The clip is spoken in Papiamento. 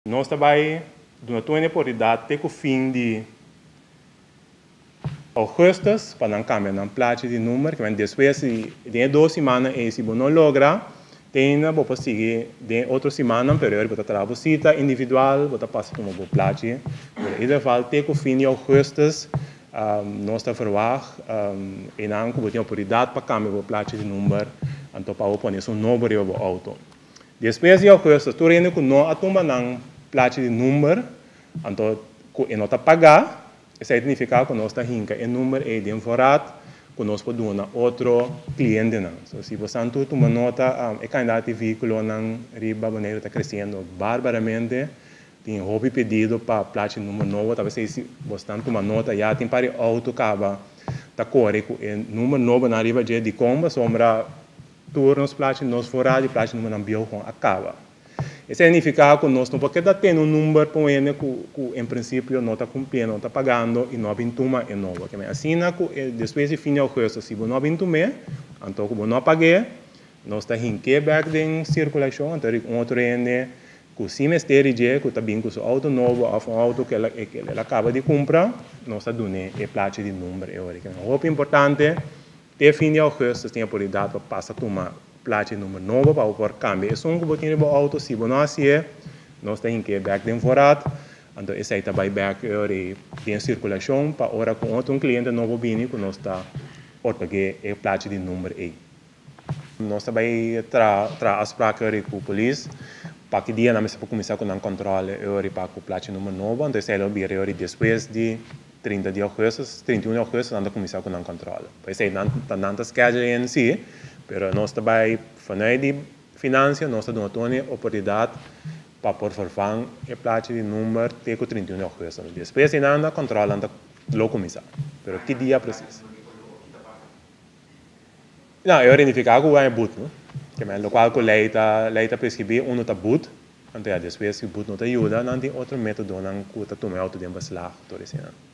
Nos ta bai duna tur hende oportunidat te ku fin di ougùstùs pa nan kambia nan plachi di number. Kimen despues di den e dos simannan ei si bo no logra te ainda bo por sigui den e otro simannan pero bo ta traha bo sita individual bo ta pasa tuma bo plachi. Pero in ieder geval te ku fin di ougùstùs nos ta verwagt einan ku bo tin oportunidat pa kambia bo plachi di number anto pa bo pone esun nobo riba bo outo. Despues di augustus tur hende ku no a tuma nan plachi di number, anto ku e no ta pagá, esei ta nifiká ku nos ta hinka e number ei den voorraad ku nos por duna otro klientenan. So si bosan tur tuma nota, e kandidat di vehíkulonan riba Boneiru ta kresiendo barbaramente. Tin hopi pedido pa plachi number nobo, ta p'esei si bosnan tuma nota ya tin par di outo kaba ta kore ku e number nobonan riba dje. Dikon? Pasobra Tur nos plachi nos for di plachi numbernan bieu kon a kaba. Esei nifiká ku nos no por keda tene un number pa un hende ku ku en prinsipio no ta kumpliendo, no ta pagando i no a bin tuma e nobo. Ke men asina ku e despues di fin di ougùstùs si bo no a bin tum'é, anto ku bo no a pag'é, nos ta hink'é bèk den sirkulashon, anto riba un otro hende ku si mester di dje ku ta bin ku su outo nobo òf un outo ku el el a kaba di kumpra, nos ta dun'é e plachi di number e ora. Ke men hopi importante. Te fin di augustus tin e oportunidat pa pasa tuma plachi number nobo pa bo por kambia esun ku bo tin riba bo outo. Si bo no hasié, nos ta hink'é bèk den voorraad, anto esei ta bai bèk ora den sirkulashon pa ora ku otro un kliente nobo bini ku nos ta otorg'é e plachi di number ei. Nos ta bai traha afsprak ora ku polis pa ki dia nan mester por kuminsá ku nan kòntròle ora pa ku plachi number nobo, anto esei lo bira ora despues di 30 di augustus, 31 di augustus nan ta cuminsa cu nan control. P'esey nan ta nan ta schedule in si, pero nos ta bay vanuit di financia nos ta duna tur e oportunidad pa por vervang e plachi di number te cu 31 di augustus. Despues di nan control nan ta lo cuminsa, pero ki dia precies? No, e ora nifica cu e boet, no? Ke men locual cu ley ta ley ta prescribi uno ta boet, anto ya despues si boet no ta yuda nan tin otro metodonan cu ta tuma e auto den beslag tur eseinan.